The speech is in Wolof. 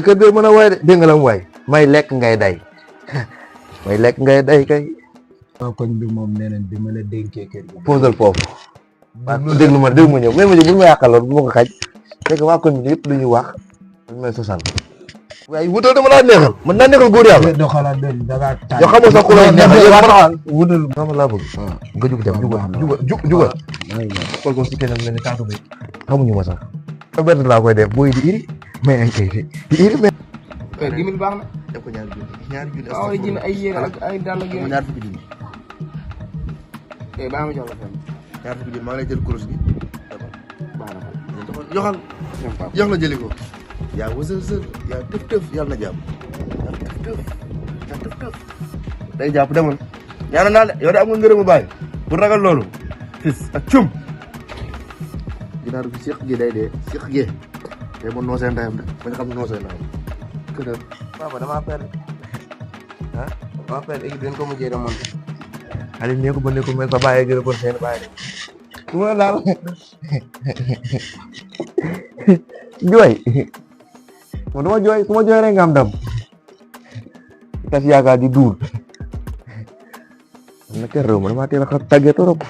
kër gi mën a way de dégg nga la mu way may lekk ngay day may lekk ngay day kay. waaw koñ bi moom nee nañ bi ma la dénkee kër gi. posal foofu. waaw déglu ma ñëw mais ma ñëw bu ma yàqal loolu bu ma ko xaj c'est que waa koñ bi yëpp lu ñuy wax dañ may sosal. waaye wutal dama laa neexal man naa neexal góor yàlla. doo xalaat doon da ngaa taal. yoo xam ne sax ku la neexal yow man wutal. dama laa bëgg. nga jug dem jugal. xool ko si kenn mel ni taatu bi xamuñu ma sax. benn laa koy def booy di iri mais nañ koy di iri mais. gimil baax na. def ko ñaari junni. waaw ay jën ay yére ak ay dàll ak yooyu. ñaar fukki junni. baa ma jox la fenn. ñaar fukki junni maa ngi lay jël kurus gi. baax na joxal jox la jëli ko. yaa wësal sël yaa tëf tëf yàlla na jàpp. yaa tëf tëf yaa tëf tëf. day jàpp demal. ñaanal naa de yow de am nga ngërëmu bàyyi. bu ragal loolu. fis ak cum. ginaar bi seq gi day dee seq gi. tey ma noosee ndayam de ba nga xam ne noosee ndayam. kër papa damaa perdre. ah damaa perdre équipe dañ ko mujjee remonté. Aliou nee ko ba ne ko mais sa bàyyi gën a bon seen bàyyi de. su ma laal jooy man dama jooy su ma jooy rek nga am ndam tas yaakaar di duul man na kër réew ma dama teel a xam tàggee torop